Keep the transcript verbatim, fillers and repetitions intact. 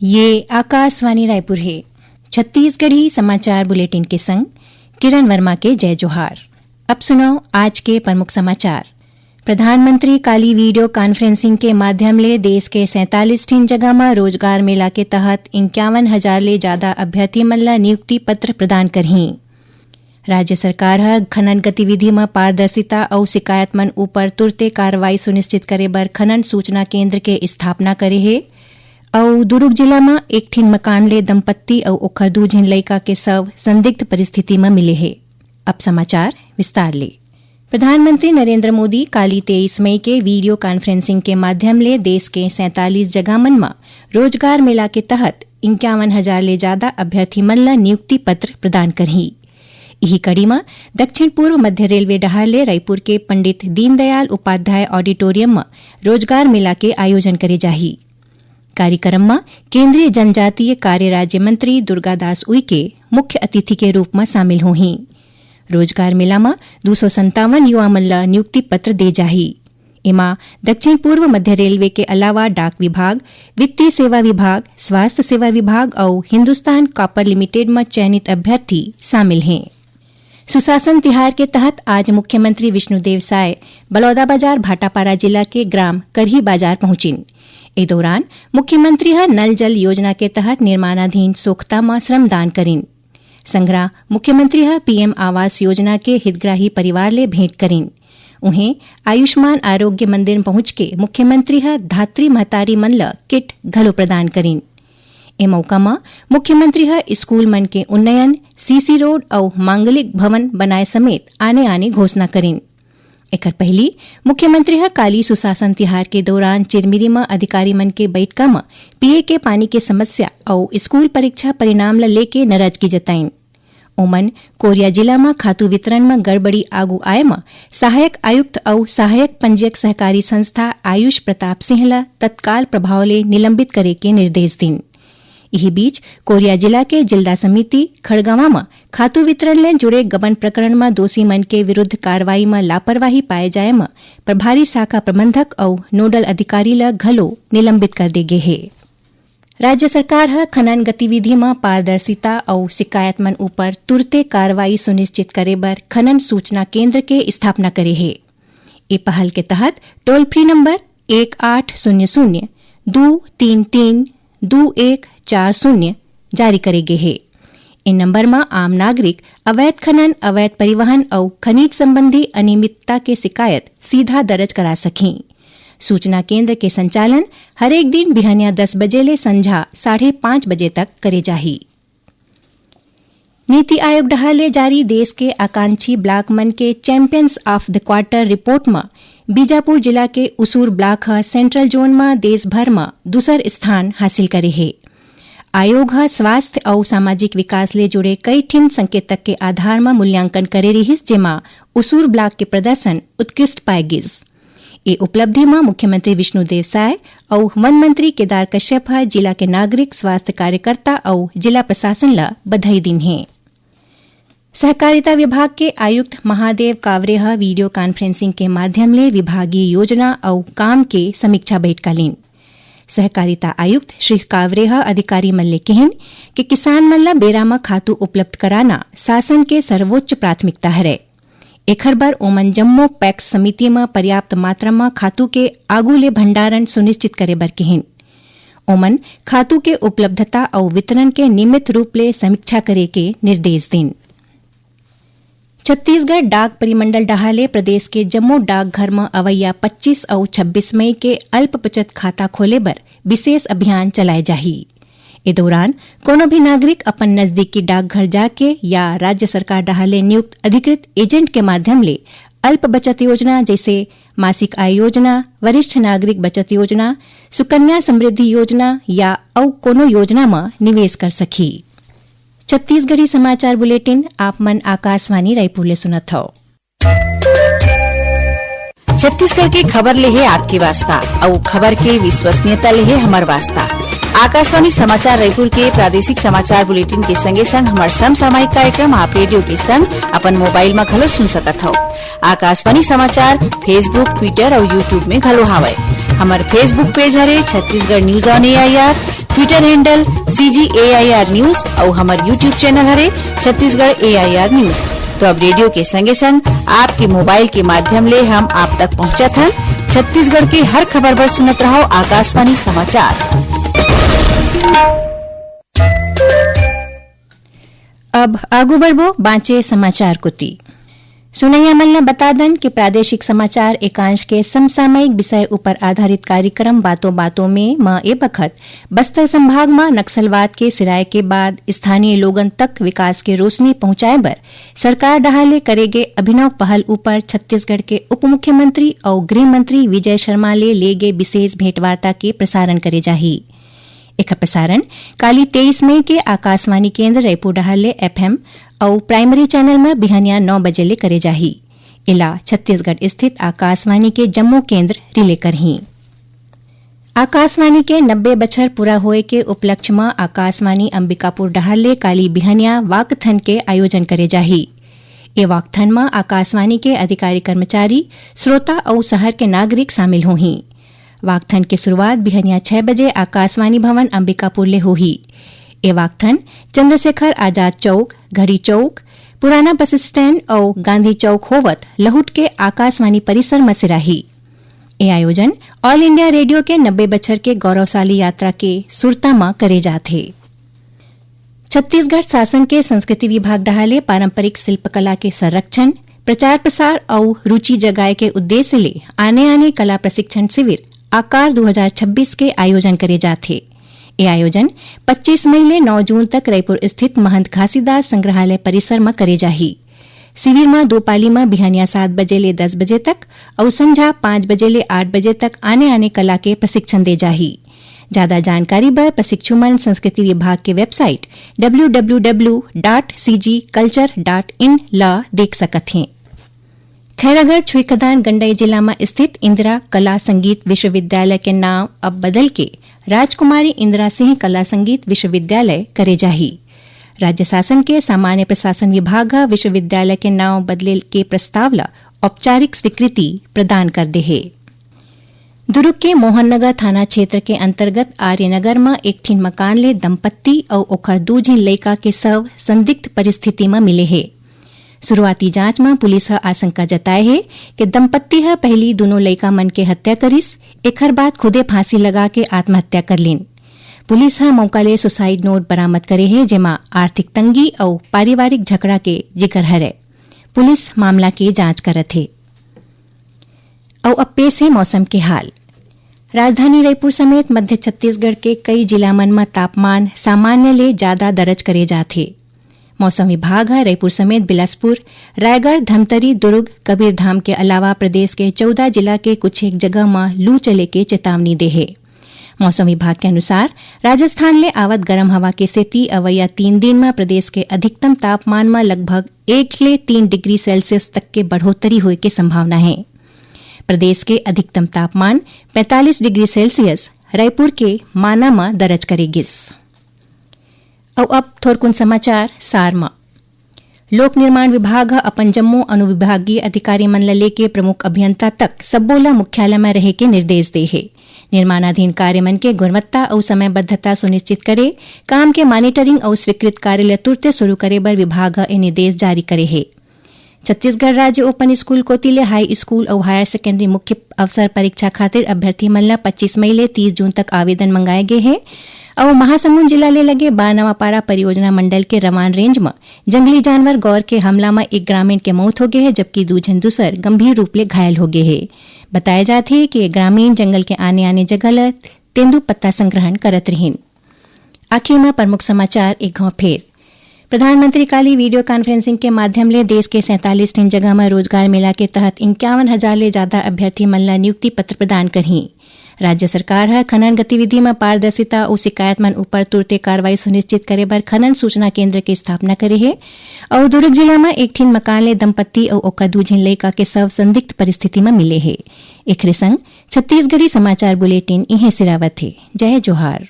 ये आकाशवाणी रायपुर हे। छत्तीसगढ़ी समाचार बुलेटिन के संग किरण वर्मा के जय जोहार। अब सुनव आज के प्रमुख समाचार। प्रधानमंत्री काली video conferencing के माध्यम ले देश के सैंतालीस ठिन जगह म रोजगार मेला के तहत इंक्यावन हजार ले जादा अभ्यर्थी मन ल नियुक्ति पत्र प्रदान करहीं। राज्य सरकार ह खनन गतिविधि म पारदर्शिता अउ शिकायत मन ऊपर तुरते कार्रवाई सुनिश्चित करे बर खनन सूचना केंद्र के स्थापना करे हे। अउ दुरूग जिला म एक ठिन मकान ले दंपत्ति अउ ओखर दू झिन लइका के शव संदिग्ध परिस्थिति म मिले हे। अब समाचार विस्तार ले। प्रधानमंत्री नरेंद्र मोदी काली तेईस मई के video conferencing के माध्यम ले देश के सैंतालीस जगह मन म रोजगार मेला के तहत इंक्यावन हजार ले जादा अभ्यर्थी मन ल नियुक्ति पत्र प्रदान करहीं। इही कड़ी म दक्षिण पूर्व मध्य रेलवे डहार ले रायपुर के पंडित दीनदयाल उपाध्याय ऑडिटोरियम म रोजगार मेला के आयोजन करे जाही। कार्यक्रम म केंद्रीय जनजातीय कार्य राज्य मंत्री दुर्गादास उइके मुख्य अतिथि के रूप म शामिल होहीं। रोजगार मेला म दू सौ संतावन युवा मन ल नियुक्ति पत्र दे जाही। एमा दक्षिण पूर्व मध्य रेलवे के अलावा डाक विभाग, वित्तीय सेवा विभाग, स्वास्थ्य सेवा विभाग अउ हिंदुस्तान कॉपर लिमिटेड म चयनित अभ्यर्थी शामिल हें। सुशासन तिहार के तहत आज मुख्यमंत्री विष्णुदेव साय बलौदाबाजार भाटापारा जिला के ग्राम करही बाजार पहुंचिन। ए दौरान मुख्यमंत्री ह नल जल योजना के तहत निर्माणाधीन सोख्ता म श्रमदान करिन। संघरा मुख्यमंत्री ह पीएम आवास योजना के हितग्राही परिवार ले भेंट करिन। उहें, आयुष्मान आरोग्य मंदिर पहुंच के मुख्यमंत्री ह धात्री महतारी मन ल किट घलो प्रदान करिन। ए मौका म मुख्यमंत्री ह स्कूल मन के उन्नयन, सीसी रोड अउ मांगलिक भवन बनाए समेत आने-आने घोषणा करिन। एखर पहिली मुख्यमंत्री ह काली सुशासन तिहार के दौरान चिरमिरी म अधिकारी मन के बइठका म पीए के पानी के समस्या अउ स्कूल परीक्षा परिणाम ल लेके नाराजगी जताइन। ओमन कोरिया जिला म खातू वितरण म गड़बड़ी आगू आए म सहायक आयुक्त अउ सहायक पंजीयक सहकारी संस्था आयुष प्रताप सिंह ल तत्काल प्रभाव ले निलंबित करे के निर्देश दिन। इही बीच, कोरिया जिला के जिल्दा समिति खड़गवां म खातू वितरण ले जुड़े गबन प्रकरण म दोषी मन के विरुद्ध कार्रवाई म लापरवाही पाए जाए म प्रभारी शाखा प्रबंधक अउ नोडल अधिकारी ल घलो निलंबित कर दे गे हे। राज्य सरकार ह खनन गतिविधि म पारदर्शिता अउ शिकायत मन ऊपर तुरते कार्रवाई सुनिश्चित करे बर खनन सूचना केंद्र के स्थापना करे हे। ए पहल के तहत टोल फ्री नंबर एक आठ शून्य शून्य दू तीन तीन दू एक चार शून्य जारी करे गे हे। ए नंबर म आम नागरिक अवैध खनन, अवैध परिवहन अउ खनिज संबंधी अनियमितता के शिकायत सीधा दर्ज करा सकहीं। सूचना केंद्र के संचालन हरेक दिन बिहनिया दस बजे ले संझा साढ़े पांच बजे तक करे जाही। नीति आयोग डहार ले जारी देश के आकांक्षी ब्लॉक मन के Champions of the Quarter report म बीजापुर जिला के उसूर ब्लॉक ह सेंट्रल जोन म देश भर म दूसर स्थान हासिल करे हे। आयोग ह स्वास्थ्य अउ सामाजिक विकास ले जुड़े कई ठिन संकेतक के आधार म मूल्यांकन करे रिहिस, जेमा उसूर ब्लॉक के प्रदर्शन उत्कृष्ट पाए गिस। ए उपलब्धि म मुख्यमंत्री विष्णुदेव साय अउ वन मंत्री केदार कश्यप ह जिला के नागरिक, स्वास्थ्य कार्यकर्ता अउ जिला प्रशासन ल बधाई दीन हे। सहकारिता विभाग के आयुक्त महादेव कावरे ह video conferencing के माध्यम ले विभागीय योजना अउ काम के समीक्षा बैठका लीन। सहकारिता आयुक्त श्री कावरे ह अधिकारी मन ले किहिन कि किसान मन ल बेरा म खातू उपलब्ध कराना शासन के सर्वोच्च प्राथमिकता हरय। एखर बर ओमन जम्मो पैक्स समिति म पर्याप्त मात्रा म खातू के आगू ले भंडारण सुनिश्चित करे बर किहिन। ओमन खातू के उपलब्धता अउ वितरण के नियमित रूप ले समीक्षा करे के निर्देश दीन। छत्तीसगढ़ डाक परिमंडल डहार ले प्रदेश के जम्मो डाकघर म अवइया पच्चीस अउ छब्बीस मई के अल्प बचत खाता खोले बर विशेष अभियान चलाए जाही। ए दौरान कोनो भी नागरिक अपन नजदीकी डाकघर जाके या राज्य सरकार डहार ले नियुक्त अधिकृत एजेंट के माध्यम ले अल्प बचत योजना जैसे मासिक आय योजना, वरिष्ठ नागरिक बचत योजना, सुकन्या समृद्धि योजना या अउ कोनो योजना म निवेश कर सकही। छत्तीसगढ़ी समाचार बुलेटिन आप मन आकाशवाणी रायपुर ले सुनत हव। छत्तीसगढ़ के खबर ले हे आपके वास्ता, अउ खबर के विश्वसनीयता ले हे हमर वास्ता। आकाशवाणी समाचार रायपुर के प्रादेशिक समाचार बुलेटिन के संगे संग हमर समसामयिक कार्यक्रम आप रेडियो के संग अपन मोबाइल म घलो सुन सकत हव। आकाशवाणी समाचार Facebook, Twitter अउ YouTube में घलो हावय। हमर Facebook page हरे Chhattisgarh news on AIR। Twitter handle C G A I R News अउ हमर YouTube channel हरे Chhattisgarh A I R News। तो अब रेडियो के संगे संग आपके मोबाइल के माध्यम ले हम आप तक पहुंचत हन। छत्तीसगढ़ के हर खबर बर सुनत रहो आकाशवाणी समाचार। अब आगू बढ़बो बांचे समाचार कोती। सुनैया मन ल बता दन कि प्रादेशिक समाचार एकांश के समसामयिक विषय ऊपर आधारित कार्यक्रम बातों बातों में म ए बखत बस्तर संभाग म नक्सलवाद के सिराय के बाद स्थानीय लोगन तक विकास के रोशनी पहुंचाए बर सरकार डहार ले करे गे अभिनव पहल ऊपर छत्तीसगढ़ के उप मुख्यमंत्री अउ गृह मंत्री विजय शर्मा ले ले गे विशेष भेंटवार्ता के प्रसारण करे जाही। एखर प्रसारण काली तेईस मई के आकाशवाणी केंद्र रायपुर डहार ले F M अउ प्राइमरी चैनल म बिहनिया नौ बजे ले करे जाही। एला छत्तीसगढ़ स्थित आकाशवाणी के जम्मो केंद्र रिले करही। आकाशवाणी के नब्बे बछर पूरा होए के उपलक्ष्य म आकाशवाणी अंबिकापुर डहार ले काली बिहनिया वाकथन के आयोजन करे जाही। ए वाकथन म आकाशवाणी के अधिकारी कर्मचारी, श्रोता अउ शहर के नागरिक शामिल होही। वाकथन के शुरुआत बिहनिया छह बजे आकाशवाणी भवन अंबिकापुर ले होही। ए वाकथन चंद्रशेखर आजाद चौक, घड़ी चौक, पुराना बस स्टैंड अउ गांधी चौक होवत लहुट के आकाशवाणी परिसर म सिराही। ए आयोजन ऑल इंडिया रेडियो के नब्बे बछर के गौरवशाली यात्रा के सुरता म करे जात हे। छत्तीसगढ़ शासन के संस्कृति विभाग डहार ले पारंपरिक शिल्पकला के संरक्षण, प्रचार प्रसार अउ रुचि जगाए के उद्देश्य ले आने-आने कला प्रशिक्षण शिविर आकार दू हजार छब्बीस के आयोजन करे जात हे। ए आयोजन पच्चीस मई ले नौ जून तक रायपुर स्थित महंत घासीदास संग्रहालय परिसर म करे जाही। शिविर म दो पाली म बिहनिया सात बजे ले दस बजे तक अउ संझा पाँच बजे ले आठ बजे तक आने-आने कला के प्रशिक्षण दे जाही। ज्यादा जानकारी बर प्रशिक्षु मन संस्कृति विभाग के website W W W dot C G culture dot in ल देख सकत हें। खैरागढ़ छुईखदान गंडई जिला म स्थित इंदिरा कला संगीत विश्वविद्यालय के नांव अब बदल के राजकुमारी इंदिरा सिंह कला संगीत विश्वविद्यालय करे जाही। राज्य शासन के सामान्य प्रशासन विभाग ह विश्वविद्यालय के नांव बदले के प्रस्ताव ल औपचारिक स्वीकृति प्रदान कर दे हे। दुर्ग के मोहन नगर थाना क्षेत्र के अंतर्गत आर्यनगर म एक ठिन मकान ले दंपत्ति अउ ओखर दू झिन लइका के शव संदिग्ध परिस्थिति म मिले हे। शुरुआती जांच म पुलिस ह आशंका जताए हे कि दंपत्ति ह पहिली दूनों लइका मन के हत्या करिस, एखर बाद खुदे फांसी लगा के आत्महत्या कर लीन। पुलिस ह मौका ले सुसाइड नोट बरामद करे हे, जेमा आर्थिक तंगी अउ पारिवारिक झगड़ा के जिक्र हरय। पुलिस मामला के जांच करत हे। अउ अब पेश हे मौसम के हाल। राजधानी रायपुर समेत मध्य छत्तीसगढ़ के कई जिला मन म तापमान सामान्य ले ज्यादा दर्ज करे जात हे। मौसम विभाग ह रायपुर समेत बिलासपुर, रायगढ़, धमतरी, दुर्ग, कबीरधाम के अलावा प्रदेश के चौदह जिला के कुछ एक जगह म लू चले के चेतावनी दे हे। मौसम विभाग के अनुसार, राजस्थान ले आवत गरम हवा के सेती अवइया तीन दिन म प्रदेश के अधिकतम तापमान म लगभग एक ले तीन डिग्री सेल्सियस तक के बढ़ोतरी होए के संभावना हे। प्रदेश के अधिकतम तापमान पैंतालीस डिग्री सेल्सियस रायपुर के माना म दर्ज करे गिस। अउ अब थोरकुन समाचार सार म। लोक निर्माण विभाग ह अपन जम्मो अनुविभागीय अधिकारी मन ल लेके प्रमुख अभियंता तक सब्बो ल मुख्यालय म रहे के निर्देश दे हे। निर्माणाधीन कार्य मन के गुणवत्ता अउ समयबद्धता सुनिश्चित करे, काम के मॉनिटरिंग अउ स्वीकृत कार्य ल तुरते शुरू करे बर विभाग ह ए निर्देश जारी करे हे। छत्तीसगढ़ राज्य ओपन स्कूल कोति ले हाई स्कूल अउ हायर सेकेंडरी मुख्य अवसर परीक्षा खातिर अभ्यर्थी मन ल पच्चीस मई ले तीस जून तक आवेदन मंगाए गे हे अउ महासमुंद जिला ले लगे बारनवापारा परियोजना मंडल के रवान रेंज म जंगली जानवर गौर के हमला म एक ग्रामीण के मौत हो गे हे, जबकि दू झन दूसर गंभीर रूप ले घायल हो गे हे। बताया जात हे कि ये ग्रामीण जंगल के आने-आने जगह ल तेंदू पत्ता संग्रहण करत रिहिन। आखिर म प्रमुख समाचार एक घाव फेर। प्रधानमंत्री काली वीडियो कॉन्फ्रेंसिंग के माध्यम ले देश के सैंतालीस ठिन जगह म रोजगार मेला के तहत इक्यावन हजार ले जादा अभ्यर्थी मन ल नियुक्ति पत्र प्रदान करही। राज्य सरकार ह खनन गतिविधि म पारदर्शिता अउ शिकायत मन उपर तुरते कार्रवाई सुनिश्चित करे बर खनन सूचना केंद्र के स्थापना करे हे अउ दुर्ग जिला म एक ठिन मकान ले दंपत्ति अउ ओकर दू झिन लइका के शव संदिग्ध परिस्थिति म मिले हे। एखरे संग छत्तीसगढ़ी समाचार बुलेटिन इहें सिरावत हे। जय जोहार।